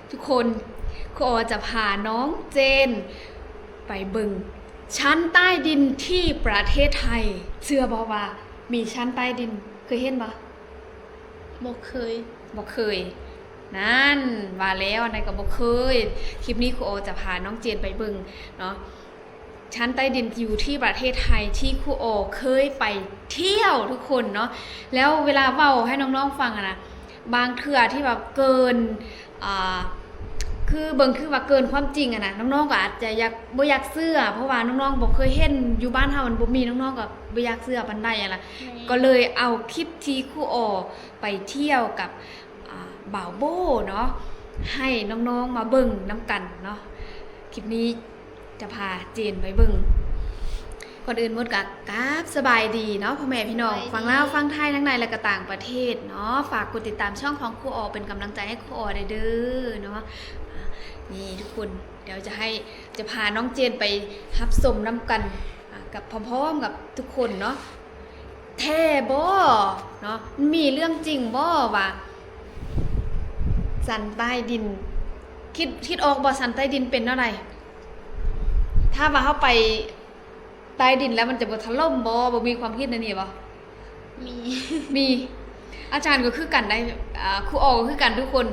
ທຸກຄົນ, ຄູອໍຈະພານ້ອງເຈນໄປເບິ່ງຊັ້ນໃຕ້ດິນທີ່ປະເທດໄທ. ເຊື່ອບໍ່ວ່າມີຊັ້ນໃຕ້ດິນ? ເຄີຍເຫັນບໍ່? ບໍ່ເຄີຍ. ບໍ່ເຄີຍ. ນັ້ນ, ວ່າແລ້ວ, ອັນໃດກໍບໍ່ເຄີຍ. ຄລິບນີ້ຄູອໍຈະພານ້ອງເຈນໄປເບິ່ງເນາະ. ຊັ້ນໃຕ້ດິນຢູ່ທີ່ປະເທດໄທທີ່ຄູອໍເຄີຍໄປທ່ຽວທຸກຄົນເນາະ. ແລ້ວເວລາເວົ້າໃຫ້ນ້ອງໆຟັງຫັ້ນນະ, ບາງເທື່ອທີ່ແບບເກີນ, ອ່າ, ຄືເບິ່ງຄືວ່າເກີນຄວາມຈິງຫັ້ນນະ, ນ້ອງໆກໍອາດຈະຢາກ, ບໍ່ຢາກເຊື່ອ, ເພາະວ່ານ້ອງໆບໍ່ເຄີຍເຫັນ, ຢູ່ບ້ານເຮົາມັນບໍ່ມີ, ນ້ອງໆກໍບໍ່ຢາກເຊື່ອປານໃດຫັ້ນລະ. ແມ່ນ. ກໍເລີຍເອົາຄລິບທີ່ຄູອໍໄປທ່ຽວກັບ ອ່າ ບ່າວໂບ້ເນາະ ໃຫ້ນ້ອງໆມາເບິ່ງນຳກັນເນາະ. ຄລິບນີ້ຈະພາເຈນໄປເບິ່ງ. ກ່ອນອື່ນໝົດກໍກາບສະບາຍດີເນາະ ພໍ່ແມ່ພີ່ນ້ອງ ສະບາຍດີ ຝັ່ງລາວ ຝັ່ງໄທ ທັງໃນ ແລະ ກໍຕ່າງປະເທດເນາະ. ຝາກກົດຕິດຕາມຊ່ອງຂອງຄູອໍ ເປັນກຳລັງໃຈໃຫ້ຄູອໍໄດ້ເດີເນາະ. ນີ້ທຸກຄົນ, ດຽວຈະໃຫ້, ຈະພານ້ອງເຈນໄປຮັບຊົມນຳກັນ ອ່າ ກັບ ພ້ອມໆກັບທຸກຄົນເນາະ. ແທ້ບໍ່ເນາະ? ມັນມີເລື່ອງຈິງບໍ່ວ່າຊັ້ນໃຕ້ດິນ? ຄິດ, ຄິດອອກບໍ່ ຊັ້ນໃຕ້ດິນເປັນແນວໃດ? ຖ້າວ່າເຮົາໄປໃຕ້ດິນແລ້ວມັນຈະບໍ່ຖະຫຼົ່ມບໍ່? ບໍ່ມີຄວາມຄິດແນວນີ້ບໍ່? ມີ ມີ. ອາຈານກໍຄືກັນໄດ໋, ອ່າ, ຄູອໍກໍຄືກັນທຸກຄົນ.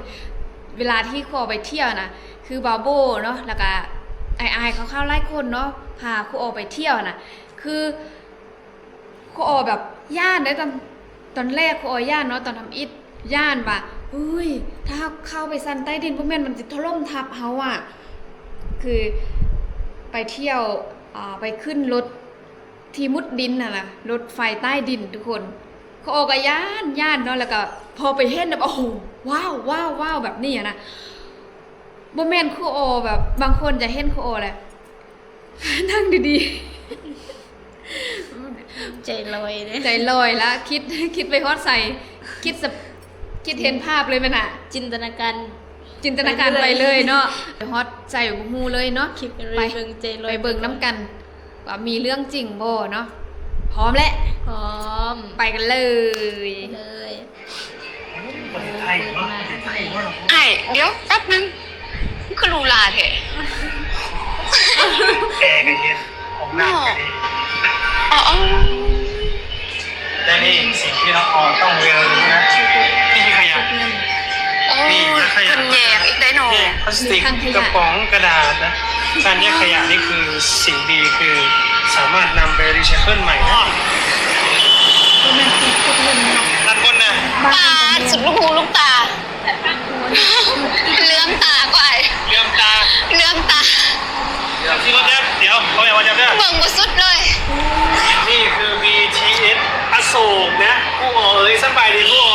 ເວລາທີ່ຄູອໍໄປທ່ຽວນະ, ຄືບ່າວໂບ້ເນາະ ແລ້ວກະອ້າຍໆເຂົາໆຫຼາຍຄົນເນາະ ພາຄູອໍໄປທ່ຽວນະ, ຄື ຄູອໍແບບຢ້ານເດ້. ຕອນ, ຕອນແລກຄູອໍຢ້ານເນາະ, ຕອນທຳອິດຢ້ານວ່າ ເຮີ້ຍ ຖ້າເຮົາເຂົ້າໄປຊັ້ນໃຕ້ດິນ ບໍ່ແມ່ນມັນຊິຖະຫຼົ່ມທັບເຮົາອະ. ຄືໄປທ່ຽວ, ອ່າ, ໄປຂຶ້ນລົດທີ່ມຸດດິນຫັ້ນນະ, ລົດໄຟໃຕ້ດິນທຸກຄົນ. ຄູອໍກໍຢ້ານ, ຢ້ານເນາະ, ແລ້ວກໍພໍໄປເຫັນແບບ ໂອ້ໂຫ ວ້າວ, ວ້າວ, ວ້າວ ແບບນີ້ຫັ້ນນະ. ບໍ່ແມ່ນຄູອໍແບບ ບາງຄົນຈະເຫັນຄູອໍແຫຼະ ນັ່ງດີໆ ໃຈລອຍເດ້ ໃຈລອຍລະ ຄິດ, ຄິດໄປຮອດໃສ ຄິດສະ, ຄິດເຫັນພາບເລີຍແມ່ນນະ ຈິນຕະນາການ, ຈິນຕະນາການໄປເລີຍເນາະ ໄປຮອດໃສບໍ່ຮູ້ເລີຍເນາະ. ຄລິບໄປເບິ່ງໃຈລອຍ ໄປເບິ່ງນຳກັນວ່າມີເລື່ອງຈິງບໍ່ເນາະ. ພ້ອມແລ້ວ ພ້ອມ ໄປກັນເລີຍ ເລີຍ. ອ້າຍ ດຽວແປັບໜຶ່ງ ມັນຄືຫຼູຫຼາແທ້ ແອກະເຢັນ ຫ້ອງນ້ຳກະດີ ເນາະ ອໍໆ. ແລະນີ້ສິ່ງທີ່ນ້ອງອອນຕ້ອງຮຽນຮູ້ນະ ນີ້ຄືຂະຫຍະ ໂອ້ ນີ້ຂະຫຍະ ເພິ່ນແຍກອີກໄດ໋ເນາະ ນີ້ພລາສຕິກ ກະປ໋ອງ ກະດາດນະ. ການແຍກຂະຫຍະນີ້ຄືສິ່ງດີ ຄືສາມາດນຳໄປຣີໄຊເຄິນໃໝ່ໄດ້. ດ້ານບົນນະ ປາດ ສຸດລູກຫູລູກຕາ ເຫຼືອມຕາກວ່າ ເຫຼືອມຕາ ເຫຼືອມຕາ ດຽວ ເບິ່ງບໍ່ສຸດເລີຍ. ນີ້ຄື ບີທີເອສ ອະໂສກນະ ຄູອໍເອີຍ. ສະບາຍດີຄູອໍ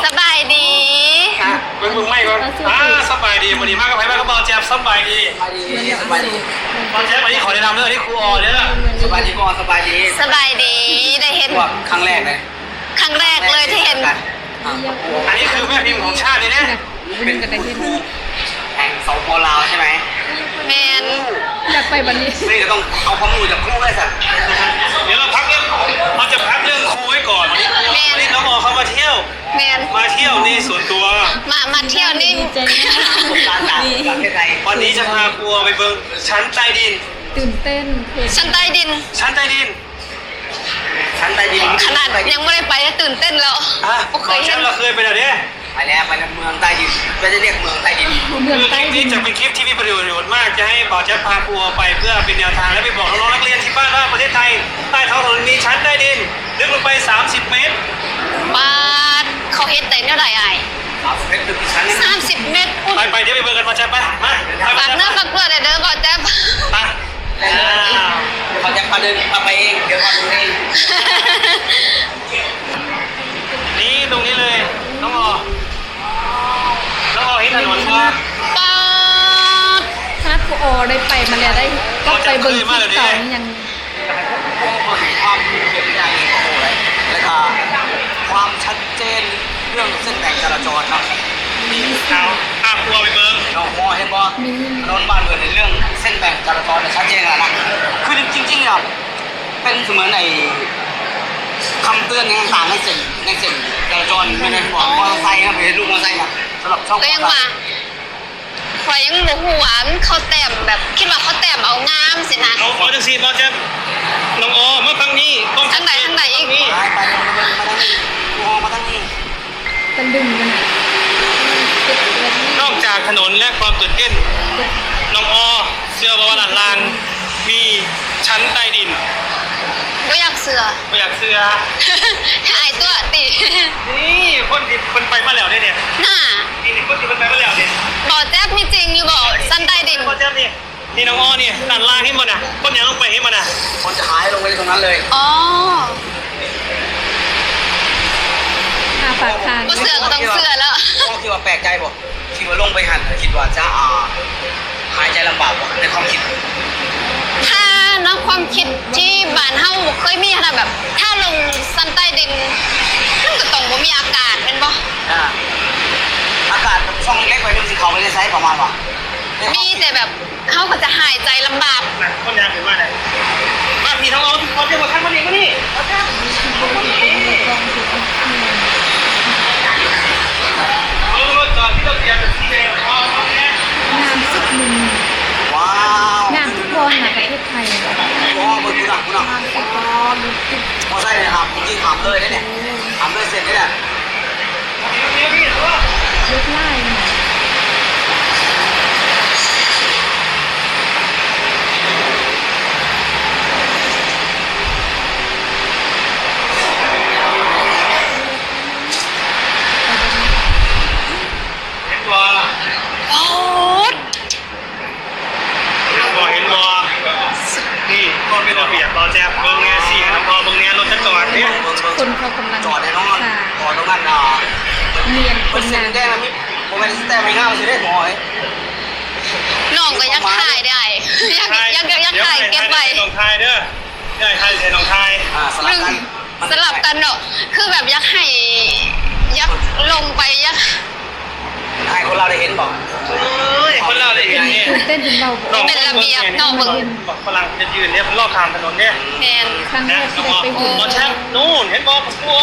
ສະບາຍດີ ອ່ະ ເບິ່ງ ເບິ່ງໄມ້ກ່ອນ. ອ່າ ສະບາຍດີ ມື້ນີ້ມາກັບໃຜ? ມາກັບບ່າວແຈັບ ສະບາຍດີ ສະບາຍດີ ສະບາຍດີ. ບ່າວແຈັບ ອັນນີ້ຂໍແນະນຳເດີ ອັນນີ້ຄູອໍເດີ. ສະບາຍດີຄູອໍ ສະບາຍດີ ສະບາຍດີ. ໄດ້ເຫັນ ຄັ້ງແລກເລີຍ ຄັ້ງແລກເລີຍທີ່ເຫັນ. ອ່າ ອັນນີ້ຄືແມ່ພິມຂອງຊາດເລີຍເດ້ ເປັນຄູແຫ່ງ ສປ ລາວ ໃຊ່ໄໝ? ແມ່ນ ຢາກໄປບັດນີ້ ນີ້ກໍຕ້ອງເອົາຄວາມຮູ້ຈາກຄູໄດ້ຊັ້ນ. ດຽວເຮົາພັກເລື່ອງ ເຮົາຈະພັກເລື່ອງຄູໄວ້ກ່ອນ. ແມ່ນ ວັນນີ້ນ້ອງອອກເຂົ້າມາທ່ຽວ ແມ່ນ ມາທ່ຽວນີ້ສ່ວນຕົວ ມາ ມາທ່ຽວນີ້ ປະສົບການຈາກປະເທດໄທ. ວັນນີ້ຈະພາຄູໄປເບິ່ງຊັ້ນໃຕ້ດິນ. ຕື່ນເຕັ້ນ ຊັ້ນໃຕ້ດິນ ຊັ້ນໃຕ້ດິນ ຊັ້ນໃຕ້ດິນ ຂະໜາດຍັງບໍ່ໄດ້ໄປ ຕື່ນເຕັ້ນແລ້ວ. ອ່ະ ບໍ່ເຄີຍເຫັນ ເຮົາເຄີຍໄປແລ້ວເດ້ ໄປແລ້ວ ໄປແລ້ວ ເມືອງໃຕ້ດິນ ໄປຈະຮຽກເມືອງໃຕ້ດິນ ເມືອງໃຕ້ດິນ. ຄືຄລິບນີ້ຈະເປັນຄລິບທີ່ມີປະໂຫຍດມາກ ຈະໃຫ້ບ່າວແຈັບພາຄູໄປ ເພື່ອເປັນແນວທາງ ແລະ ໄປບອກນ້ອງໆນັກຮຽນທີ່ບ້ານວ່າປະເທດໄທ ໃຕ້ທ້ອງຖະໜົນມີຊັ້ນໃຕ້ດິນ ເລິກລົງໄປສາມສິບເມັດ. ບາດ ເຂົາເຮັດໄດ້ແນວໃດອ້າຍ? ສາມສິບເມັດ ສາມສິບເມັດພຸ້ນ. ໄປໆ ດຽວໄປເບິ່ງກັນ ບ່າວແຈັບ ໄປ ມາ ຝາກເນື້ອຝາກຕົວແດ່ເດີບ່າວແຈັບ ໄປ. ອ່າ ເຂົາຈະພາເດີນ ພາໄປເອງ ດຽວເຂົາເດີນເອງ. ນີ້ ຕົງນີ້ເລີຍ ນ້ອງອໍ ນ້ອງອໍເຫັນຖະໜົນບໍ່? ປາດ ຂະໜາດຄູອໍໄດ້ໄປມາແລ້ວ ໄດ້ກັບໄປເບິ່ງຄລິບເກົ່ານີ້ຍັງ ຄວາມເປັນໄປໄດ້ ແລ້ວກໍຄວາມຊັດ ເຈນເລື່ອງເສັ້ນແບ່ງຈະລາຈອນເນາະ. ນີ້ ເອົາ ພາຄົວໄປເບິ່ງ ນ້ອງພໍເຫັນບໍ່? ຖະໜົນບ້ານເພິ່ນນີ້ ເລື່ອງເສັ້ນແບ່ງຈະລາຈອນນີ້ຊັດເຈນຂະໜາດນັ້ນ. ຄືຈິງໆ ແລ້ວເປັນສະເໝືອນໄອ້ຄຳເຕືອນຫຍັງຕ່າງໃນເສັ້ນ ໃນເສັ້ນຈະລາຈອນ ແມ່ນບໍ່? ອໍ ມໍເຕີໄຊນະ ເຫັນລູກມໍເຕີໄຊນະ ສຳລັບຊ່ອງ ກໍຍັງວ່າ ຂ້ອຍຍັງບໍ່ຮູ້ວ່າມັນເຂົາແຕ້ມແບບ ຄິດວ່າເຂົາແຕ້ມເອົາງາມຊີ້ນະ. ເອົາ ເອົາຈັ່ງຊີ້ ບໍ່ແຈັບ ນ້ອງອໍ ມາຝັ່ງນີ້ ທາງໃດ ທາງໃດອີກ? ໄປ ໄປ ມາທາງນີ້ ມາທາງນີ້ ຕະລຶງກັນນະ. ນອກຈາກຖະໜົນ ແລະ ຄວາມຕື່ນເຕັ້ນ ນ້ອງອໍ ເຊື່ອບໍ່ວ່າດ້ານລ່າງມີຊັ້ນໃຕ້ດິນ? ບໍ່ຢາກເຊື່ອ. ບໍ່ຢາກເຊື່ອ. ອາຍຕົວະຕິ. ນີ້ຄົນທີ່ເພິ່ນໄປມາແລ້ວເດ້ນີ້. ໜ້າ. ນີ້ ນີ້ຄົນທີ່ເພິ່ນໄປມາແລ້ວນີ້. ບໍ່ແຈັບ ມີຈິງຢູ່ບໍ່ ຊັ້ນໃຕ້ດິນ? ບໍ່ແຈັບນີ້. ນີ້ນ້ອງອໍ ນີ້ ດ້ານລ່າງເຫັນບໍ່ນະ? ຄົນຍ່າງລົງໄປເຫັນບໍ່ນະ? คนจะหายลงไปตรงนั้นเลย. ອໍ ອ້າປາກຄ້າງ. ບໍ່ເຊື່ອກໍຕ້ອງເຊື່ອແລ້ວ. คิดว่าแปลกใจบ่? คิดว่าลงไปหั่น คิดว่าจะ อ่า หายใจลำบากบ่ ในความคิด? ຖ້າໃນຄວາມຄິດທີ່ບ້ານເຮົາບໍ່ເຄີຍມີຫັ້ນນະ ແບບ ຖ້າລົງຊັ້ນໃຕ້ດິນ ມັນກໍຕ້ອງບໍ່ມີອາກາດແມ່ນບໍ່? ອ່າ ອາກາດຊ່ອງເລັກໆໄວ້ ມັນຊິເຂົ້າໄປໄດ້ໃສ ປະມານວ່າ ມີແຕ່ແບບ ເຮົາກໍຈະຫາຍໃຈລຳບາກ. ນະ ຄົນຍ່າງຂຶ້ນມາໄດ້. ມາພີ່ນ້ອງເອົາ ຂໍເຈົ້າບໍ່ທັນມານີ້ ມານີ້ ມາຈ້າ ມານີ້. ເບິ່ງລົດຈອດທີ່ລະບຽບເປັນສີແດງ ພໍແນ່. ງາມສຸດໜຶ່ງ. ວ້າວ ງາມທຸກບ່ອນນະປະເທດໄທ. ໂອ້ ເບິ່ງພຸ້ນນະ ພຸ້ນນະ. ງາມສຸດ. ອໍ ລົດຕິດ. ບໍ່ໃຊ່ນະ ຫາມຈິງ ຫາມເລີຍເດ້ນີ້ ຫາມເລີຍເສັ້ນນີ້ແຫຼະ. ລົດຫຼາຍນະ. ເຫັນບໍ່? ໂອ້ ເຫັນບໍ່ ເຫັນບໍ່? ນີ້ ຄົນເປັນລະບຽບ ບໍ່ແຈັບ ເບິ່ງແນ່ ຊີ້ໃຫ້ນ້ອງພໍ່ເບິ່ງແນ່ ລົດຈັກຈອດເດ້. ຄົນເຂົາກຳລັງ ຈອດແນ່ນອນ ຖ້າ ອໍ ຕອງນັ້ນນະ ມີອັນຄົນງາມ. ບໍ່ແມ່ນແຕ້ມໃຫ້ງາມຊື່ເດ້ ໝໍເອີຍ. ນ້ອງກໍຢາກຖ່າຍໄດ້ ຢາກ ຢາກ ຢາກຖ່າຍເກັບໄວ້. ນ້ອງຖ່າຍເດີ ເອື້ອຍຖ່າຍໃຫ້ນ້ອງຖ່າຍ. ອ່າ ສະຫຼັບກັນ ສະຫຼັບກັນເນາະ ຄືແບບຢາກໃຫ້ ຢາກລົງໄປ ຢາກ ໃຫ້ຄົນລາວໄດ້ເຫັນບໍ່? ເອີຍ ຄົນລາວໄດ້ເຫັນນີ້ ຕື່ນເຕັ້ນເຫັນເວົ້າບໍ່? ເປັນລະບຽບເນາະ ເບິ່ງ ບັກຝຣັ່ງເພິ່ນຢືນເດ້ ເພິ່ນລໍຂ້າມຖະໜົນເດ້. ແມ່ນ ຄັ້ງແລກທີ່ໄດ້ໄປເຫັນ. ອໍ ແຊມ ນູ້ນ ເຫັນບໍ່? ໂອ້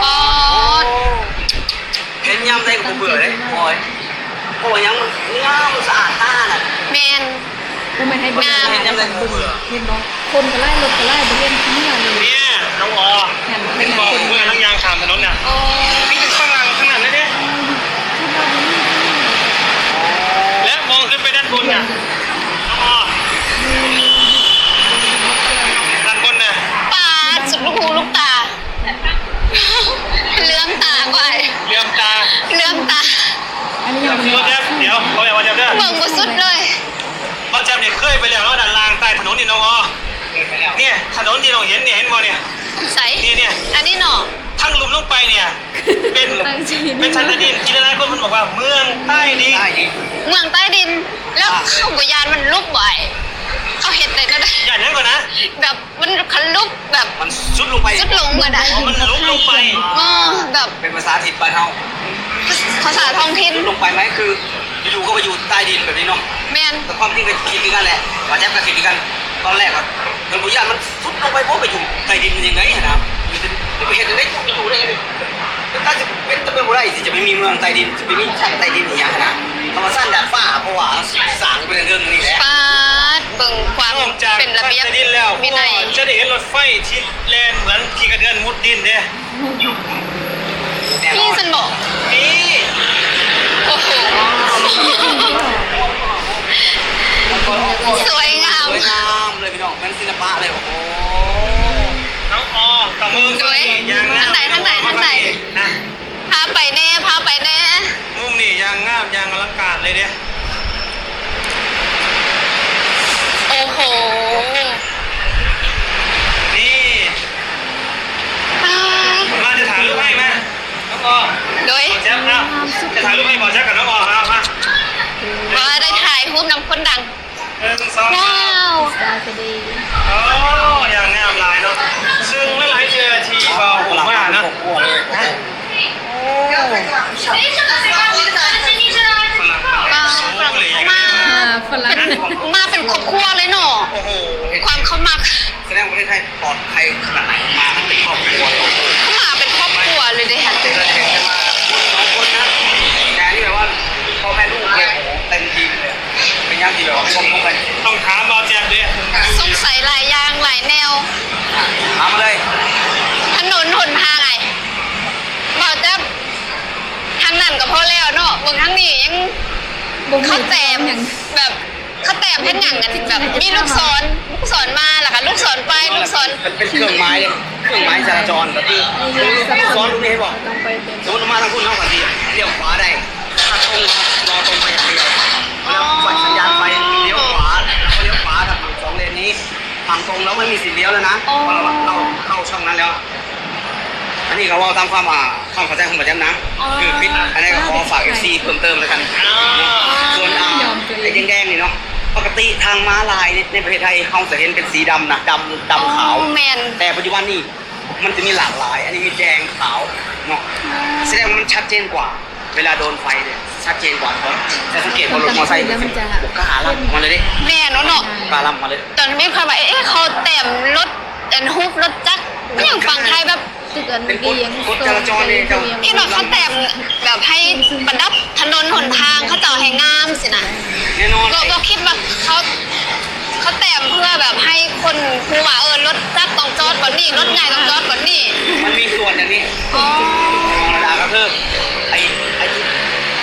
ປອດ ເຫັນຍາມໃດກໍບໍ່ເບື່ອເດ້ ໂອ້ຍ. ເພາະວ່າຫຍັງ? ມັນງາມ ສະອາດຕານະ. ແມ່ນ ບໍ່ແມ່ນໃຫ້ເບື່ອ ງາມ ເຫັນບໍ່? ຄົນກໍຫຼາຍ ລົດກໍຫຼາຍ ບໍ່ເຫັນເມື່ອເລີຍ. ເນຍ ນ້ອງອໍ ເຫັນບໍ່? ເມື່ອນາງຍ່າງຂ້າມຖະໜົນນະ. ໂອ້ ມີແຕ່ຝຣັ່ງທັງນັ້ນເດ້. ແລະ ມອງຂຶ້ນໄປດ້ານບົນນະ ນ້ອງອໍ ດ້ານບົນນະ. ປາດ ສຸດລູກຫູລູກຕາ. ເຫຼື້ອມຕາກວ່າ ເຫຼື້ອມຕາ ເຫຼື້ອມຕາ. ອັນນີ້ຍັງບໍ່ ດຽວ ດຽວ ບໍ່ແມ່ນວ່າຈະເດີ ເບິ່ງບໍ່ສຸດເລີຍ. ບໍ່ແຈ່ມນີ້ເຄີຍໄປແລ້ວເນາະ ດ້ານລ່າງໃຕ້ຖະໜົນນີ້ນ້ອງອໍ. ນີ້ຖະໜົນທີ່ນ້ອງເຫັນນີ້ ເຫັນບໍ່ນີ້? ໃສ? ນີ້ ນີ້ ອັນນີ້ເນາະ ທາງລຸ່ມລົງໄປນີ້ ເປັນ ເປັນຊັ້ນໃຕ້ດິນ ທີ່ຫຼາຍໆຄົນເພິ່ນບອກວ່າເມືອງໃຕ້ດິນ ເມືອງໃຕ້ດິນ. ແລ້ວເຂົາບໍ່ຢ້ານມັນຫຼຸບບໍ່? ເຂົາເຮັດໄດ້ແນວໃດ? ຢ້ານຫຍັງກ່ອນນະ? ແບບ ມັນຄັນຫຼຸບແບບ ມັນຊຸດລົງໄປ ຊຸດລົງກໍໄດ້ ອໍ ມັນຫຼຸບລົງໄປ. ເອີ ແບບ ເປັນພາສາຖິ່ນບ້ານເຮົາ ພາສາທ້ອງຖິ່ນ. ຫຼຸບລົງໄປໄໝ? ຄືຢູ່ໆກໍໄປຢູ່ໃຕ້ດິນແບບນີ້ເນາະ. ແມ່ນ ແຕ່ຄວາມຈິງກໍຄິດຄືກັນແຫຼະ ວ່າແຈັບກໍຄິດຄືກັນ. ຕອນແລກວ່າ ເພິ່ນບໍ່ຢ້ານມັນຊຸດລົງໄປບໍ່ ໄປຢູ່ໃຕ້ດິນມັນຈັ່ງໃດຫັ້ນນະ? ມັນຈະໄປເຮັດຈັ່ງໃດ ຈະຢູ່ໄດ້ຈັ່ງໃດ? ກໍຈະເປັນ ຈະເປັນໄປບໍ່ໄດ້ ທີ່ຈະໄປມີເມືອງໃຕ້ດິນ ຈະໄປມີຊັ້ນໃຕ້ດິນອີ່ຫຍັງຫັ້ນນະ. ເຂົາວ່າຊັ້ນດາດຟ້າ ເພາະວ່າສ້າງໄປເທິງນີ້ແຫຼະ. ປາດ ເບິ່ງຄວາມເປັນລະບຽບວິໄນ. ຈະໄດ້ເຫັນລົດໄຟທີ່ແລ່ນເໝືອນຂີ້ກະເດືອນມຸດດິນເດ້. ມີຊັ້ນບໍ? ມີ. ໂອ້ໂຫ ສວຍງາມ ສວຍງາມເລີຍພີ່ນ້ອງ ເໝືອນສິລະປະເລີຍ. ໂອ້ໂຫ ນ້ອງອໍ ຕະມື ໂດຍ ທາງໃດ ທາງໃດ ທາງໃດ? ພາໄປແດ່ ພາໄປແດ່. ມຸມນີ້ຢ່າງງາມ ຢ່າງອະລັງການເລີຍເດ້. ໂອ້ໂຫ ນີ້ ປາດ ມາ ຈະຖ່າຍຮູບໃຫ້ ມາ ນ້ອງອໍ. ໂດຍ ແຈັບ ເອົາ ຈະຖ່າຍຮູບໃຫ້ ບອກແຈັບກັບນ້ອງອໍ. ເອົາ ມາ ວ່າໄດ້ຖ່າຍຮູບນຳຄົນດັງ. ໜຶ່ງ ສອງ ສາມ ວ້າວ ໂອ້ ຢ່າງງາມຫຼາຍເນາະ. ເຊິ່ງຫຼາຍໆເທື່ອທີ່ເວົ້າອອກມາເນາະ ໂອ້ ຝຣັ່ງ ຝຣັ່ງມາ ເປັນ ມາເປັນຄອບຄົວເລີຍເນາະ. ໂອ້ໂຫ ຄວາມເຂົາມັກ ສະແດງປະເທດໄທປອດໄພຂະໜາດໃດ ມາກັນເປັນຄອບຄົວ ມາເປັນຄອບຄົວເລີຍເດ້. ແຕ່ອັນນີ້ແບບວ່າພໍ່ແມ່ລູກເຕັມທີ່ ພໍແລ້ວເນາະ ເບິ່ງທາງນີ້ຍັງ ບໍ່ຮູ້ ເຂົາແຕ້ມ ເຂົາເຮັດຫຍັງ ແບບ ເຂົາແຕ້ມເຮັດຫຍັງ ອັນແບບມີລູກສອນ ລູກສອນມາ ແລ້ວກໍລູກສອນໄປ ລູກສອນ ເປັນ ເປັນເຄື່ອງໝາຍເດ້ ເຄື່ອງໝາຍຈະລາຈອນ ກໍຄືລູກສອນລູກນີ້ ເຫັນບໍ່? ສົມມຸດວ່າມາທາງພຸ້ນ ເຮົາກໍຊິລ້ຽວຂວາໄດ້ ຖ້າຕົງ ລໍຕົງໄປຢ່າງດຽວ ແລ້ວໄຟສັນຍານໄຟລ້ຽວຂວາ ແລ້ວກໍລ້ຽວຂວາ ຖ້າສອງເລນນີ້ ທາງຕົງແລ້ວມັນມີສິດລ້ຽວແລ້ວນະ ອໍ ເພາະວ່າເຮົາເຂົ້າ ເຂົ້າຊ່ອງນັ້ນແລ້ວ. ອັນນີ້ກໍເວົ້າຕາມຄວາມ ອ່າ ຄວາມເຂົ້າໃຈຂອງປະແຈມນະ ອໍ ຄືຜິດ ອັນນີ້ກໍຂໍຝາກເອັຟຊີເພີ່ມເຕີມແລ້ວກັນເນາະ. ສ່ວນ ອ່າ ໄອ້ແດງໆນີ້ເນາະ ປົກກະຕິທາງມ້າລາຍໃນ ໃນປະເທດໄທເຮົາຈະເຫັນເປັນສີດຳນະ ດຳ ດຳຂາວ ອໍ ແມ່ນ ແຕ່ປັດຈຸບັນນີ້ມັນຈະມີຫຼາກຫຼາຍ ອັນນີ້ມີແດງຂາວເນາະ ອໍ ສະແດງວ່າມັນຊັດເຈນກວ່າ ເວລາໂດນໄຟເດ ຊັດເຈນກວ່າເນາະ. ຈະສັງເກດວ່າລົດມໍເຕີໄຊມັນຈະບໍ່ກ້າລັກອອກມາເລີຍເດ. ແມ່ນເນາະ ບໍ່ກ້າລັກອອກມາເລີຍ. ຕອນມີຄວາມວ່າ ເອະ ເຂົາແຕ້ມລົດ ອັນ ຮູບລົດຈັກ ຫຍັງຝັ່ງໄທແບບ ເປັນກົດ ກົດຈະລາຈອນເດ ເຈົ້າ ເຫັນວ່າເຂົາແຕ້ມແບບໃຫ້ປະດັບຖະໜົນຫົນທາງ ເຂົາເຈົ້າໃຫ້ງາມຊີ້ນະ. ແນ່ນອນ ບໍ່ ບໍ່ຄິດວ່າເຂົາ ເຂົາແຕ້ມເພື່ອແບບໃຫ້ຄົນຮູ້ວ່າ ເອີ ລົດຈັກຕ້ອງຈອດບ່ອນນີ້ ລົດໃຫຍ່ຕ້ອງຈອດບ່ອນນີ້ ມັນມີສ່ວນຢ່າງນີ້. ອໍ ທຳມະດາກໍຄື ໄອ້ ໄອ້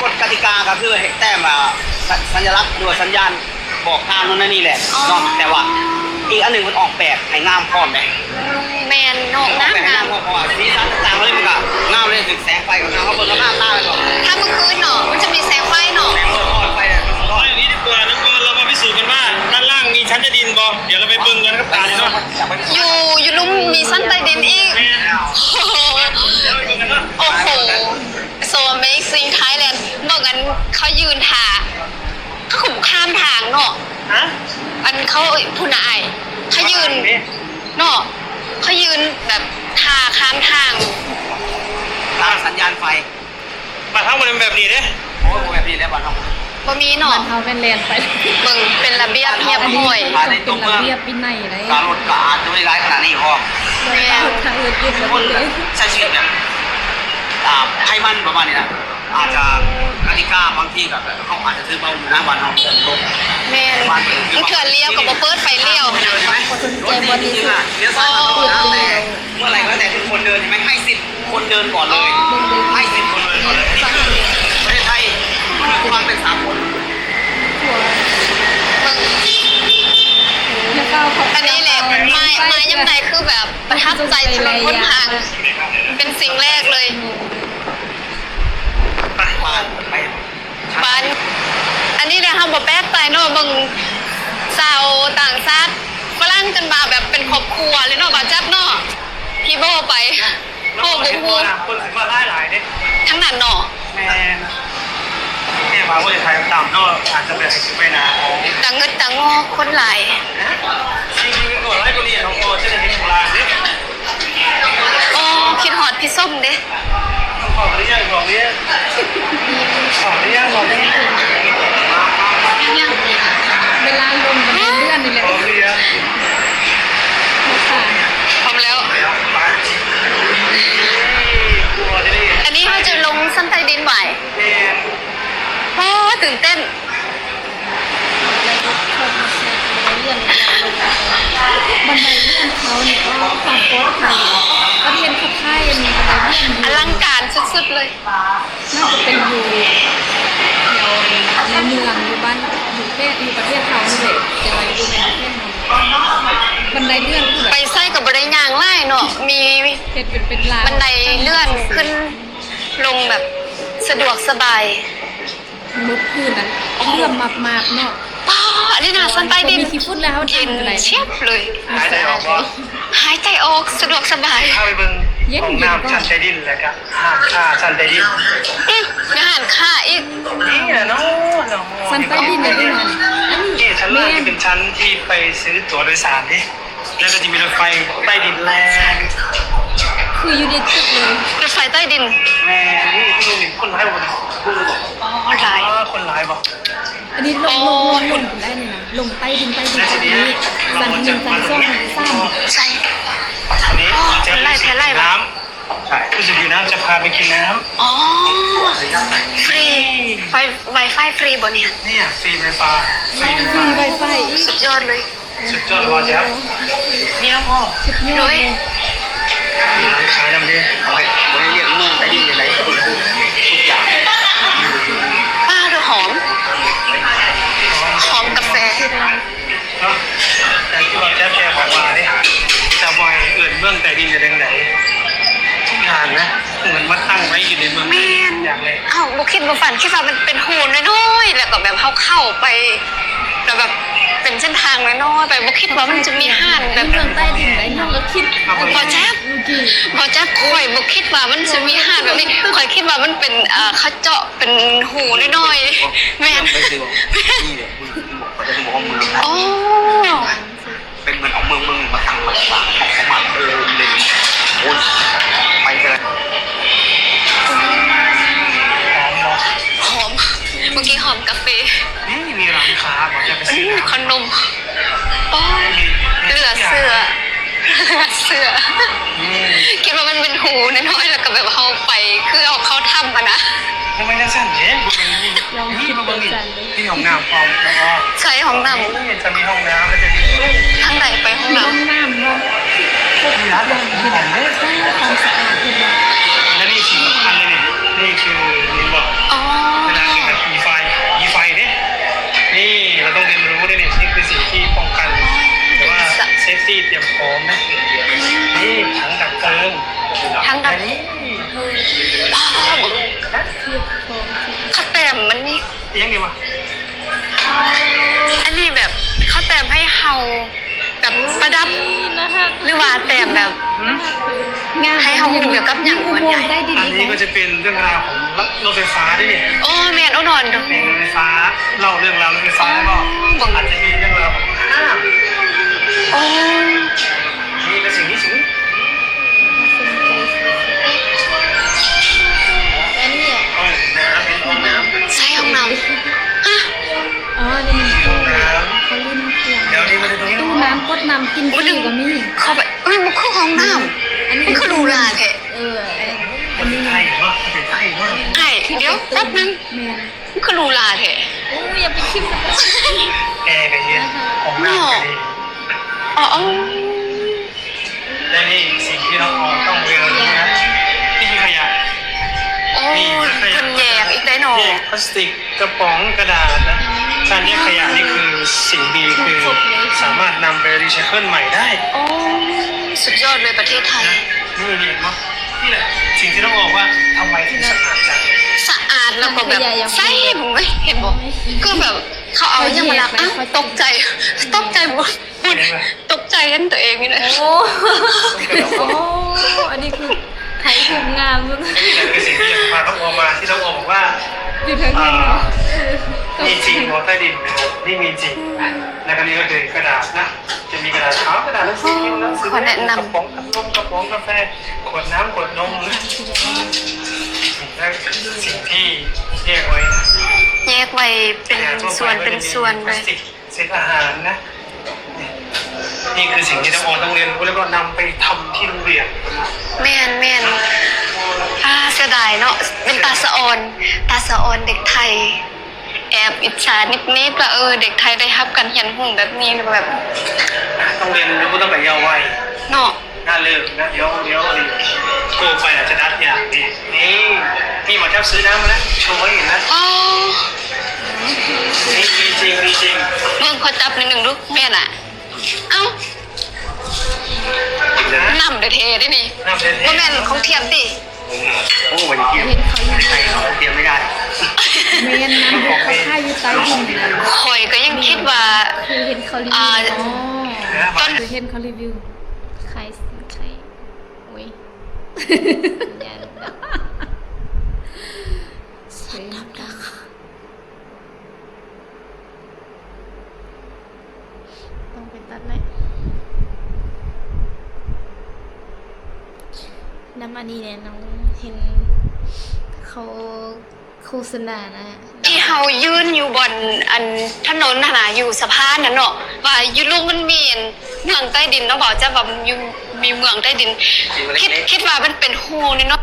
ກົດກະຕິກາກໍຄືໃຫ້ແຕ້ມ ອ່າ ສະ ສັນຍະລັກ ຫຼືວ່າສັນຍານບອກທາງໂນ່ນນັ້ນນີ້ແຫຼະເນາະ. ອໍ ແຕ່ວ່າອີກອັນໜຶ່ງ ເພິ່ນອອກແບບໃຫ້ງາມພ້ອມເດ້. ແມ່ນເນາະ ງາມໆ ເພາະວ່າສີສັນຕ່າງໆເລີຍ ມັນກໍງາມເລີຍ ຖືກແສງໄຟກໍງາມ. ເຮົາເບິ່ງກັບໜ້າຕາແມ່ນບໍ່? ຖ້າມື້ຄືນເນາະ ມັນຈະມີແສງໄຟເນາະ ແສງສະທ້ອນໄຟ ສະທ້ອນ. ເອົາຢ່າງນີ້ດີກວ່າ ນ້ອງບອນ ເຮົາມາພິສູດກັນວ່າດ້ານລ່າງມີຊັ້ນໃຕ້ດິນບໍ່? ດຽວເຮົາໄປເບິ່ງກັນກັບຕາເລີຍເນາະ. ຢູ່ ຢູ່ລຸ່ມມີຊັ້ນໃຕ້ດິນອີກ. ແມ່ນ ດຽວໄປເບິ່ງກັນເນາະ. ໂອ້ໂຫ so amazing Thailand ເບິ່ງອັນເຂົາຢືນຖ້າ ເຂົາກໍບໍ່ຂ້າມທາງເນາະ. ຮະ? ອັນເຂົາ ພຸ້ນນະອ້າຍ ເຂົາຢືນເນາະ ເຂົາຢືນແບບຖ້າຂ້າມທາງ ຕາມສັນຍານໄຟ. ບ້ານເຮົາບໍ່ໄດ້ແບບນີ້ເດ້. ໂອ້ຍ ບໍ່ແບບນີ້ແຫຼະ ບ້ານເຮົາ ບໍ່ມີເນາະ. ບ້ານເຮົາແມ່ນແລ່ນໄປ ເບິ່ງເປັນລະບຽບຮຽບຮ້ອຍ ອັນນີ້ເປັນລະບຽບວິໄນໄດ໋. ກາລົດກໍອາດຈະບໍ່ໄດ້ຫຼາຍຂະໜາດນີ້ພ້ອມ. ແມ່ນ ຖ້າເອີ້ນຢູ່ ຄົນໃຊ້ຊີວິດແບບ ອ່າ ໃຜມັນປະມານນີ້ນະ. ອືມ ອາດຈະກະຕິກາບາງທີແບບເຮົາອາດຈະຖືເບົາຢູ່ນະ ບ້ານເຮົາ. ແມ່ນ ເທື່ອລ້ຽວກໍບໍ່ເປີດໄຟລ້ຽວຫັ້ນນະ. ບໍ່ສົນໃຈບໍ່ດີສຸດ ລ້ຽວຊ້າຍ ເມື່ອໃດກໍແລ້ວແຕ່ທີ່ຄົນເດີນ ເຫັນໄໝ? ໃຫ້ສິດຄົນເດີນກ່ອນເລີຍ. ອໍ ໃຫ້ສິດຄົນເດີນກ່ອນເລີຍ. ປະເທດໄທ ຄວາມເປັນສາກົນ. ອັນນີ້ແຫຼະ ມາ ມາຍາມໃດຄືແບບປະທັບໃຈຖະໜົນຫົນທາງເປັນສິ່ງແລກເລີຍ. ໄປ ໄປ ໄປ ບ້ານ ອັນນີ້ແຫຼະ ເຮົາບໍ່ແປກໃຈເນາະ ເບິ່ງຊາວຕ່າງຊາດຝຣັ່ງຈົນມາແບບເປັນຄອບຄົວເລີຍເນາະ ບ່າວຈັບເນາະ ທີ່ບໍ່ໄປ ເຮົາບໍ່ຮູ້ ຄົນຊິມາຫຼາຍໆເດ້ ທາງນັ້ນເນາະ. ແມ່ນ ແມ່ນວ່າບໍ່ໄດ້ຖ່າຍຕາມເນາະ ອາດຈະແບບໃຫ້ຂຶ້ນໄປໜ້າ ຕາງເງິດຕາງງອ ຄົນຫຼາຍ. ຊິຢູ່ຫຼາຍກວ່ານີ້ ເຮົາກໍຈະໄດ້ເຫັນໂບລານເດ້. ໂອ້ ຄິດຮອດພີ່ສົມເດ້. ເຂົ້າໄປຫຼືຍັງ? ເຂົ້າໄປຫຼືຍັງ? ເຂົ້າໄປຫຼືຍັງ? ເຂົ້າໄປຫຼືຍັງ? ເວລາລົງບັນໄດເລື່ອນນີ້ແຫຼະ. ເຂົ້າໄປຫຼືຍັງ? ພ້ອມແລ້ວ. ໄປ. ອັນນີ້ເຮົາຈະລົງຊັ້ນໃຕ້ດິນຫວາຍ? ແມ່ນ. ໂອ້ ຕື່ນເຕັ້ນ. ບັນໄດເລື່ອນເຂົານີ້ກໍຄວາມປອດໄພ ປະເທດຄັບຄ້າຍອັນບັນໄດເລື່ອນຢູ່ ອະລັງການສຸດໆເລີຍ. ໜ້າຈະເປັນຢູ່ແຖວໃນເມືອງ ຢູ່ບ້ານ ຢູ່ແຂວງ ຢູ່ປະເທດເຮົານີ້ແຫຼະ ແຕ່ວ່າຢູ່ໃນປະເທດເຮົາ ບັນໄດເລື່ອນຄືແບບ ໄປໃສກໍບໍ່ໄດ້ຍ່າງຫຼາຍເນາະ ມີ ເຮັດເປັນ ເປັນລາວ ບັນໄດເລື່ອນຂຶ້ນລົງແບບສະດວກສະບາຍ. ໝົດພື້ນນັ້ນເຫຼື້ອມມາບໆເນາະ. ປ້າ ອັນນີ້ນະ ຊັ້ນໃຕ້ດິນ ບໍ່ມີຂີ້ຝຸ່ນແລ້ວ ເຢັນຈຽບເລີຍ. ຫາຍໃຈອອກບໍ່? ຫາຍໃຈອອກສະດວກສະບາຍ. ພາໄປເບິ່ງຫ້ອງນ້ຳຊັ້ນໃຕ້ດິນ ແລ້ວກະຮ້ານຄ້າຊັ້ນໃຕ້ດິນ. ອື ມີຮ້ານຄ້າອີກ. ນີ້ແຫຼະເນາະ ຊັ້ນໃຕ້ດິນເດ້ ອັນນີ້ ນີ້ຊັ້ນລ່າງ ແມ່ນ ນີ້ເປັນຊັ້ນທີ່ໄປຊື້ຕົ໋ວໂດຍສານເດ້. ແລ້ວກໍຈະມີລົດໄຟໃຕ້ດິນແລ່ນ ຄືຢູ່ໃນຕຶກເລີຍ. ລົດໄຟໃຕ້ດິນ. ແມ່ນ. ນີ້ຄືຄົນຫຼາຍບໍ່ນີ້? ອໍ ຫຼາຍ. ເອີ ຄົນຫຼາຍບໍ່? ອັນນີ້ລົງ ອໍ ລົງ ລົງ ລົງໄດ້ນີ້ນະ ລົງໃຕ້ດິນ ໃຕ້ດິນ ຊັ້ນໜຶ່ງ ຊັ້ນສອງ ຊັ້ນສາມ. ໃຊ່. ອັນນີ້ ອໍ ເຈົ້າ ຫຼາຍແທ້ ຫຼາຍ. ນ້ຳ. ໃຊ່. ຜູ້ຊິຫິວນ້ຳ ຈະພາໄປກິນນ້ຳ. ອໍ ຟຣີ. ໄວ ໄວຟາຍຟຣີບໍ່ນີ້? ນີ້ ຟຣີໄວຟາຍ. ຟຣີໄວຟາຍອີກ. ສຸດຍອດເລີຍ. ສຸດຍອດວ່າແລ້ວ ນີ້ລະພໍ່. ສຸດຍອດເລີຍ. ຂາຍນຳເດ້. ເອົາໃຫ້ ບໍ່ໄດ້ລຽກເມືອງໃຕ້ດິນໃດ ທຸກຢ່າງ. ບໍ່ຝັນ ຄິດວ່າມັນເປັນຮູນ້ອຍໆ ແລ້ວກໍແບບເຮົາເຂົ້າໄປ ແລ້ວແບບເປັນເສັ້ນທາງນ້ອຍໆ ໄປ ບໍ່ຄິດວ່າມັນຈະມີຮ້ານແບບ ເມືອງໃຕ້ດິນໄດ໋ ນ້ອງກໍຄິດ ບໍ່ຈັກ ບໍ່ຈັກ ຂ້ອຍບໍ່ຄິດວ່າມັນຈະມີຮ້ານແບບນີ້ ຂ້ອຍຄິດວ່າມັນເປັນ ເອີ ເຂົາເຈາະເປັນຮູນ້ອຍໆ ແມ່ນ ໂອ້ ເປັນເໝືອນເອົາເມືອງ ເມືອງໜຶ່ງມາຕັ້ງ ມາຕັ້ງ ເອົາເຂົ້າມາເດີມເລີຍ ໂອ້ຍ ໄປເທື່ອ ຫອມບໍ່? ຫອມ ເມື່ອກີ້ຫອມກາເຟ ນີ້ມີຮ້ານຄ້າບໍ່? ຈະໄປຊື້ ອືມ ນ້ຳ ຂະໜົມ ໂອ້ຍ ມີ ເຫຼືອເຊື່ອ ເຫຼືອເຊື່ອ ອືມ ຄິດວ່າມັນເປັນຮູນ້ອຍໆ ແລ້ວກໍແບບເຮົາໄປ ຄືເຮົາເຂົ້າຖ້ຳຫັ້ນນະ ບໍ່ແມ່ນຈັ່ງຊັ້ນເດ້ ບໍ່ແມ່ນ ລອງຄິດເບິ່ງ ນີ້ ເປັນຈັ່ງໃດ ມີຫ້ອງນ້ຳພ້ອມ ແລ້ວກໍ ໃສ່ຫ້ອງນ້ຳ ນີ້ຈະມີຫ້ອງນ້ຳ ແລ້ວຈະມີ ທາງໃດໄປຫ້ອງນ້ຳ? ມີຫ້ອງນ້ຳເນາະ ມີຮ້ານແບບ ເຮັດ ຄວາມສະອາດເຮັດ ແລ້ວນີ້ສິ່ງສຳຄັນເລີຍນີ້ ນີ້ຄື ນີ້ບໍ່? ອໍ ເວລາທີ່ແບບມີໄຟ ມີໄຟເດ້ ນີ້ເຮົາຕ້ອງຮຽນຮູ້ເດ້ນີ້ ນີ້ຄືສິ່ງທີ່ປ້ອງກັນ ຫຼືວ່າເຊຟຕີ້ ຕຽມພ້ອມນະ ນີ້ຖັງດັບເພີງ ຖັງດັບ ອັນນີ້ ປ້າ ເຂົາແຕ້ມມັນມີ ອີຫຍັງນີ້ວະ? ອັນນີ້ແບບເຂົາແຕ້ມໃຫ້ເຮົາແບບປະດັບ ໜ້າຮັກ ຫຼືວ່າແຕ້ມແບບ ຫືມ? ງາມ ໃຫ້ເຮົາຮູ້ກ່ຽວກັບຫຍັງ ມີອຸໂມງໃຕ້ດິນ ອັນນີ້ກໍຈະເປັນເລື່ອງລາວຂອງລົດໄຟຟ້າເດ້ນີ້ ໂອ້ ແມ່ນ ໂອ້ ນອນ ແມ່ນ ລົດໄຟຟ້າ ເລົ່າເລື່ອງລາວລົດໄຟຟ້າ ອໍ ແລ້ວກໍ ເບິ່ງ ອາດຈະມີເລື່ອງລາວຂອງ ໂອ້ ນີ້ເປັນສິ່ງທີ່ສູງ ອັນນີ້ ໃສ່ຫ້ອງນ້ຳ ຮະ ອໍ ນີ້ມັນຕູ້ ຫ້ອງນ້ຳ ເຂົາຫຼິ້ນເຄື່ອງ ດຽວນີ້ມັນຈະຕ້ອງ ຕູ້ນ້ຳ ກົດນ້ຳ ກິນຟຣີກໍມີ ເຂົ້າໄປ ເອີຍ ມັນຄືຫ້ອງນ້ຳ ອັນນີ້ ມັນຄືຫຼູຫຼາແທ້ ເອີ ອັນນີ້ ໄທເນາະ ເປັນໄທເນາະ ອ້າຍ ດຽວ ແປັບໜຶ່ງ ແມ່ນ ມັນຄືຫຼູຫຼາແທ້ ໂອ້ຍ ຢ່າໄປຄິດ ແອກໍເຢັນ ຫ້ອງນ້ຳກໍດີ ເນາະ ອໍ ອໍ ແລະນີ້ສິ່ງທີ່ນ້ອງອອມຕ້ອງເລີຍນະ ນີ້ຄືຂະຫຍະ ໂອ້ຍ ນີ້ຄືຂະຫຍະ ເພິ່ນແຍກອີກໄດ໋ເນາະ ແຍກພລາສຕິກ ກະປ໋ອງ ກະດາດນະ ການແຍກຂະຫຍະນີ້ຄືສິ່ງດີ ຄືສາມາດນຳໄປຣີໄຊເຄິນໃໝ່ໄດ້ ໂອ້ ສຸດຍອດເລີຍປະເທດໄທ ນະ ນີ້ເຫັນບໍ່? ນີ້ແຫຼະ ສິ່ງທີ່ນ້ອງອອມວ່າທຳໄມເຖິງສະອາດຈັງ ສະອາດ ແລ້ວກໍແບບໃສ ເບິ່ງເວີຍ ເຫັນບໍ່? ຄືແບບເຂົາເອົາຫຍັງມາລັກ ອ້າວ ຕົກໃຈ ຕົກໃຈບໍ່? ຕກໃຈເຫັນຕົວເອງນີ້ແຫຼະ ໂອ້ ໂອ້ ອັນນີ້ຄືໄທຮູບງາມ ອັນນີ້ແຫຼະຄືສິ່ງທີ່ຢາກພານ້ອງອອມມາ ທີ່ນ້ອງອອມບອກວ່າ ຢູ່ເທິງເຮືອນເນາະ ມີຈິງບໍ່ໃຕ້ດິນນະ ນີ້ມີຈິງ ແລ້ວກໍນີ້ກໍຄືກະດາດນະ ຈະມີກະດາດຂາວ ກະດາດໜັງສືພິມ ໜັງສືພິມ ກະປ໋ອງ ກະປ໋ອງກາແຟ ຂວດນ້ຳ ຂວດນົມ ແລະ ສິ່ງທີ່ແຍກໄວ້ນະ ແຍກໄວ້ເປັນສ່ວນເປັນສ່ວນເລີຍ ເສດອາຫານນະ ນີ້ຄືສິ່ງທີ່ນ້ອງອອນຕ້ອງຮຽນຮູ້ ແລ້ວກໍນຳໄປທຳທີ່ໂຮງຮຽນ. ແມ່ນໆ ອາ ເສຍດາຍເນາະ ເປັນຕາສະອອນ ຕາສະອອນເດັກໄທ ແອບອິດສານິດໆ ວ່າ ເອີ ເດັກໄທໄດ້ຮັບການຮຽນຮູ້ແບບນີ້ ແບບ ຕ້ອງຮຽນຮູ້ ຕ້ອງໄປເຍົາໄວເນາະ. ໜ້າເລີກນະ ດຽວ ດຽວ ດຽວໂກໄປອາດຈະດັດຍາກເດ. ນີ້ ມີໝໍຈັບຊື້ນ້ຳມາແລ້ວ ໂຊໃຫ້ເຫັນນະ. ອໍ ນີ້ ມີຈິງ ມີຈິງ. ເບິ່ງ ຂໍຈັບໜ້ອຍໜຶ່ງດູ ແມ່ນອະ. ເອົ້າ ນ້ຳແທ້ໆເດ້ນີ້ ນ້ຳແທ້ໆ ບໍ່ແມ່ນຂອງທຽມຕິ? ໂອ້ ບໍ່ໄດ້ທຽມ ເຫັນເຂົາຢູ່ ທຽມໄດ້. ແມ່ນ ນ້ຳເຂົາຂາຍຢູ່ໃຕ້ດິນນະ. ຂ້ອຍກໍຍັງຄິດວ່າ ຄືເຫັນເຂົາຣີວິວ ອໍ ຕອນ ຄືເຫັນເຂົາຣີວິວ ຂາຍ ຂາຍ ໂອ້ຍ ຕ້ອງໄປຕັດແຫຼະ ນຳອັນນີ້ແຫຼະ ນ້ອງເຫັນເຂົາໂຄສະນານະ ທີ່ເຮົາຢືນຢູ່ບ່ອນອັນຖະໜົນຫັ້ນນະ ຢູ່ສະພານຫັ້ນເນາະ ວ່າຢູ່ລຸ່ມມັນມີອັນເມືອງໃຕ້ດິນເນາະ ເວົ້າຈະວ່າຢູ່ ມີເມືອງໃຕ້ດິນ ຄິດ ຄິດວ່າມັນເປັນຮູນີ້ເນາະ.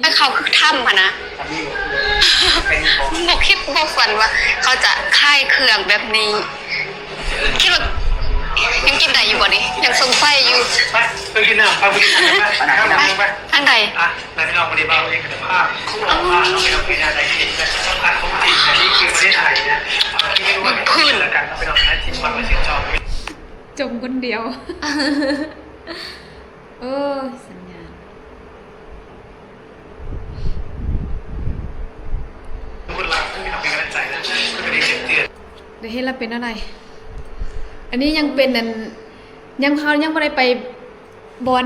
ໄປເຂົ້າຄືຖ້ຳຫັ້ນນະ ບໍ່ຄິດບໍ່ຝັນວ່າເຂົາຈະຂາຍເຄື່ອງແບບນີ້ ຄິດວ່າຍັງກິນໄດ້ຢູ່ບໍ່ນີ້ ຍັງສົງໄສຢູ່. ໄປ ໄປກິນນ້ຳ ໄປ ໄປກິນນ້ຳ ໄປ ໄປ ໄປ ທາງໃດ? ອ່ະ ແລ້ວພີ່ນ້ອງ ມື້ນີ້ບ່າວເອງກໍຈະພາ ສຳຜັດຂອງຈິງ ແລະ ສຳຜັດຂອງຈິງ ອັນນີ້ຄືປະເທດໄທນະ ເອົາທີ່ໄປດ້ວຍ ເບິ່ງພື້ນ ແລ້ວກັນເນາະ ພີ່ນ້ອງນະ ທີ່ມັກ ແລະ ຊື່ນຊອບ. ຈົ່ມຄົນດຽວ. ເອີ ສັນຍານ ໄດ້ເຫັນລະເປັນແນວໃດ? ອັນນີ້ຍັງເປັນອັນ ຍັງ ເຮົາຍັງບໍ່ໄດ້ໄປບ່ອນ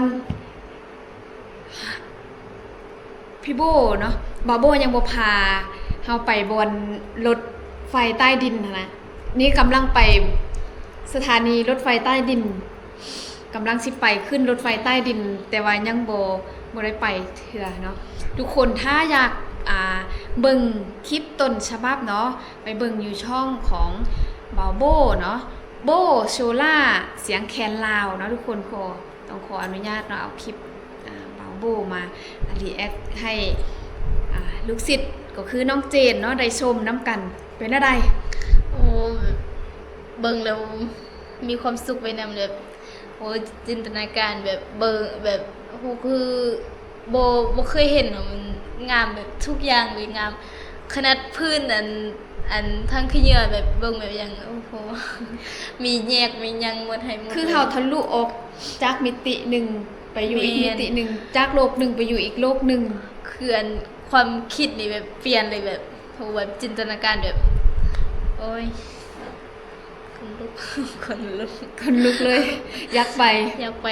ພີ່ໂບ້ເນາະ, ບ່າວໂບ້ຍັງບໍ່ພາເຮົາໄປບ່ອນລົດໄຟໃຕ້ດິນຫັ້ນນະ. ນີ້ກຳລັງໄປສະຖານີລົດໄຟໃຕ້ດິນ, ກຳລັງຊິໄປຂຶ້ນລົດໄຟໃຕ້ດິນ, ແຕ່ວ່າຍັງບໍ່ ບໍ່ໄດ້ໄປເທື່ອເນາະ. ທຸກຄົນຖ້າຢາກ ອ່າ ເບິ່ງຄລິບຕົ້ນສະບັບເນາະ, ໄປເບິ່ງຢູ່ຊ່ອງຂອງບ່າວໂບ້ເນາະ, ໂບ້ໂຊລາ ສຽງແຄນລາວເນາະທຸກຄົນ. ຂໍ ຕ້ອງຂໍອະນຸຍາດເນາະ ເອົາຄລິບ ອ່າ ບ່າວໂບ້ມາ ອ່າ ຣີແອັກໃຫ້ ອ່າ ລູກສິດ ກໍຄືນ້ອງເຈນເນາະ ໄດ້ຊົມນຳກັນ. ເປັນແນວໃດ? ໂອ້ ເບິ່ງແລ້ວມີຄວາມສຸກໄປນຳ ແບບ ໂອ້ ຈິນຕະນາການແບບເບິ່ງ ແບບ ໂອ້ ຄື ບໍ່ ບໍ່ເຄີຍເຫັນເນາະ, ມັນງາມແບບທຸກຢ່າງເລີຍ, ງາມຂະໜາດພື້ນ ອັນ ອັນທັງຂີ້ເຫຍື້ອ ແບບເບິ່ງແບບຫຍັງ ໂອ້ໂຫ ມີແຍກມີຫຍັງໝົດໃຫ້ໝົດ. ຄືເຮົາທະລຸອອກຈາກມິຕິໜຶ່ງໄປຢູ່ອີກມິຕິໜຶ່ງ, ຈາກໂລກໜຶ່ງໄປຢູ່ອີກໂລກໜຶ່ງ, ຄືອັນຄວາມຄິດນີ້ແບບປ່ຽນເລີຍ, ແບບ ໂອ້ ແບບຈິນຕະນາການແບບ ໂອ້ຍ ຂົນລຸກ ຂົນລຸກ ຂົນລຸກເລີຍ. ຢາກໄປ ຢາກໄປ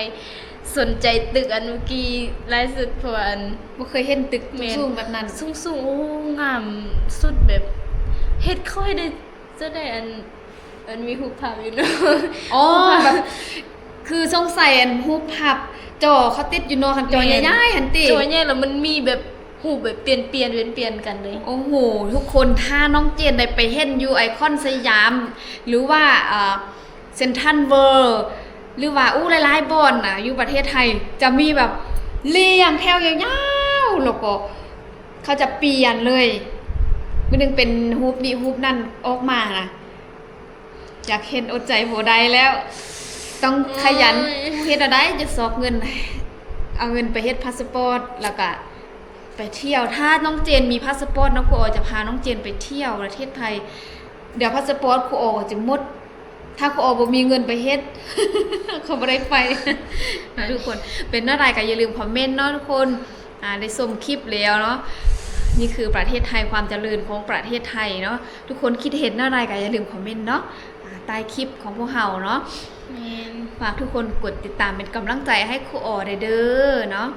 ສົນໃຈຕຶກອັນເມື່ອກີ້ຫຼາຍສຸດ ເພາະວ່າອັນ ບໍ່ເຄີຍເຫັນຕຶກສູງແບບນັ້ນ. ສູງໆ ໂອ້ ງາມສຸດ ແບບເຮັດເຂົາໃຫ້ໄດ້ ຈະໄດ້ອັນ ອັນມີຮູບພາບຢູ່ເນາະ. ອໍ ແບບ ຄືສົງໄສອັນຮູບພາບຈໍເຂົາຕິດຢູ່ເນາະ, ຄັນຈໍໃຫຍ່ໆຫັ້ນຕິ ຈໍໃຫຍ່ແລ້ວມັນມີແບບ ຮູບແບບປ່ຽນໆ ປ່ຽນກັນເລີຍ. ໂອ້ໂຫ ທຸກຄົນ ຖ້ານ້ອງເຈນໄດ້ໄປເຫັນຢູ່ໄອຄອນສະຫຍາມ ຫຼືວ່າ ເອີ ເຊັນທຣັນເວີລ ຫຼືວ່າ ໂອ້ ຫຼາຍໆບ່ອນນະ ຢູ່ປະເທດໄທ ຈະມີແບບລຽງແຖວຍາວໆ ແລ້ວກໍເຂົາຈະປ່ຽນເລີຍ, ມື້ໜຶ່ງເປັນຮູບນີ້ຮູບນັ້ນອອກມານະ. ຢາກເຫັນ ອົດໃຈບໍ່ໄດ້ແລ້ວ. ຕ້ອງຂະຫຍັນ ໂອ້ຍ ເຮັດແນວໃດຈະຊອກເງິນ ເອົາເງິນໄປເຮັດພາສະປອດ ແລ້ວກະໄປທ່ຽວ. ຖ້ານ້ອງເຈນມີພາສະປອດເນາະ, ຄູອໍຈະພານ້ອງເຈນໄປທ່ຽວປະເທດໄທ. ດຽວພາສະປອດຄູອໍຈະໝົດ, ຖ້າຄູອໍບໍ່ມີເງິນໄປເຮັດ ເຂົາບໍ່ໄດ້ໄປນະທຸກຄົນ. ເປັນແນວໃດກໍຢ່າລືມຄອມເມັນເນາະທຸກຄົນ. ອ່າ ໄດ້ຊົມຄລິບແລ້ວເນາະ, ນີ້ຄືປະເທດໄທ ຄວາມຈະເລີນຂອງປະເທດໄທເນາະ. ທຸກຄົນຄິດເຫັນແນວໃດກໍຢ່າລືມຄອມເມັນເນາະ ອ່າ ໃຕ້ຄລິບຂອງພວກເຮົາເນາະ. ແມ່ນ. ຝາກທຸກຄົນກົດຕິດຕາມເປັນກຳລັງໃຈໃຫ້ຄູອໍໄດ້ເດີເນາະ,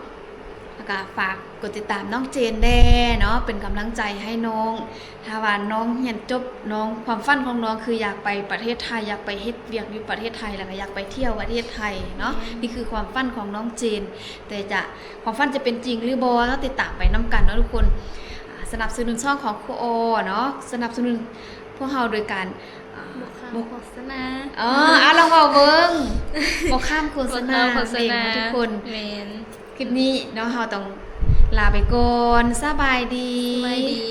ແລ້ວກໍຝາກກົດຕິດຕາມນ້ອງເຈນແດ່ເນາະ ເປັນກຳລັງໃຈໃຫ້ນ້ອງ. ຖ້າວ່ານ້ອງຮຽນຈົບ ນ້ອງ ຄວາມຝັນຂອງນ້ອງຄືຢາກໄປປະເທດໄທ, ຢາກໄປເຮັດວຽກຢູ່ປະເທດໄທ ແລ້ວກໍຢາກໄປທ່ຽວປະເທດໄທເນາະ. ແມ່ນ. ນີ້ຄືຄວາມຝັນຂອງນ້ອງເຈນ, ແຕ່ຈະ ຄວາມຝັນຈະເປັນຈິງຫຼືບໍ່ ເຮົາຕິດຕາມໄປນຳກັນເນາະທຸກຄົນ. ອ່າ ສະໜັບສະໜູນຊ່ອງຂອງຄູອໍເນາະ, ສະໜັບສະໜູນພວກເຮົາໂດຍການ ອ່າ ບໍ່ ບໍ່ໂຄສະນາ. ເອີ ເອົາ ລອງເວົ້າເບິ່ງ. ບໍ່ຂ້າມໂຄສະນາ ບໍ່ຂ້າມໂຄສະນາ ເອງເນາະທຸກຄົນ. ແມ່ນ. ຄລິບນີ້ເນາະ ເຮົາຕ້ອງລາໄປກ່ອນ. ສະບາຍດີ. ສະບາຍດີ.